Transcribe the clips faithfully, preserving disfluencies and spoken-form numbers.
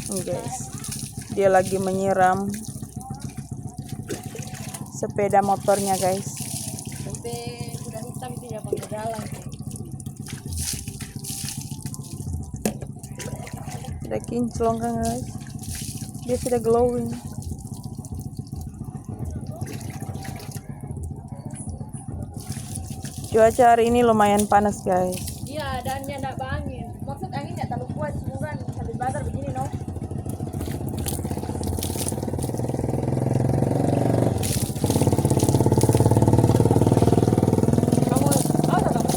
Nih, guys, dia lagi menyiram sepeda motornya, guys. Sampai kuda hitam itu ya, pakai jalan. Sudah kinclong kan, guys? Dia sudah glowing. Cuaca hari ini lumayan panas, guys. Iya, dan nyanda baangin. Maksud anginnya terlalu kuat, semoga sambil batar begini, no. Kamu, awas, Abang.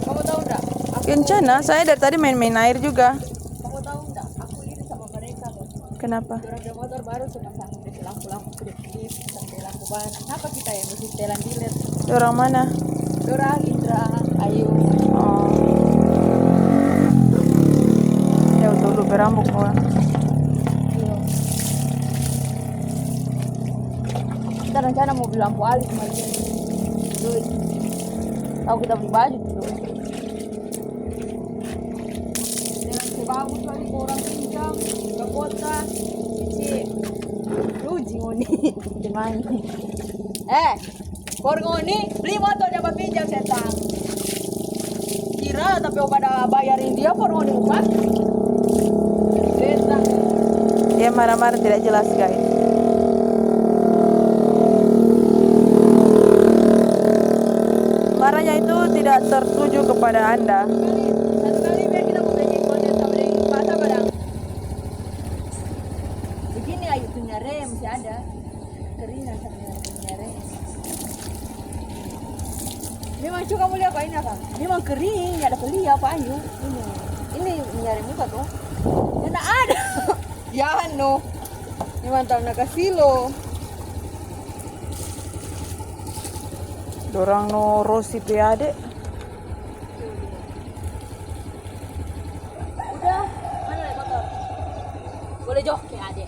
Kamu tahu ndak? Aku Kencana, saya dari tadi main-main air juga. Kamu tahu ndak? Aku iri sama mereka, loh. Kenapa? Dorang ada motor baru, cuma sama lampu-lampu kedip-kedip, sampai lampu ban. Kenapa kita yang mesti setelan dealer? Dorang mana? Dorang Indra, Ayu. Oh. Ya, untuk, untuk berambut, oh. Iya. Kita rencana mau beli lampu alis kemarin. Terus, tahu kita beli baju dulu. Dengan sebagus lagi orang pinjam, ke kota, isi. Rugi ngoni. Cuman. Eh, for ngoni, beli motor jang bapinjam, setang. Kira, tapi oba ada bayar India, for ngoni rusak. Setang. Dia marah-marah tidak jelas, guys. Marahnya itu tidak tertuju kepada Anda. Satu kali, satu kali, biar kita mau bikin konten sama dia. Masa, Padang? Begini, Ayu punya rem masih ada. Keringan sama punya rem. Memang coba kamu lihat apa ini, apa? Memang kering, ada peli apa, Ayu? Ini. Ini punya rem muka tuh. Nggak ada. Ya, no. Memang tak nak kasih lo. Dorang no Rosi pe ade. Udah, mana lagi motor? Boleh joki, ade.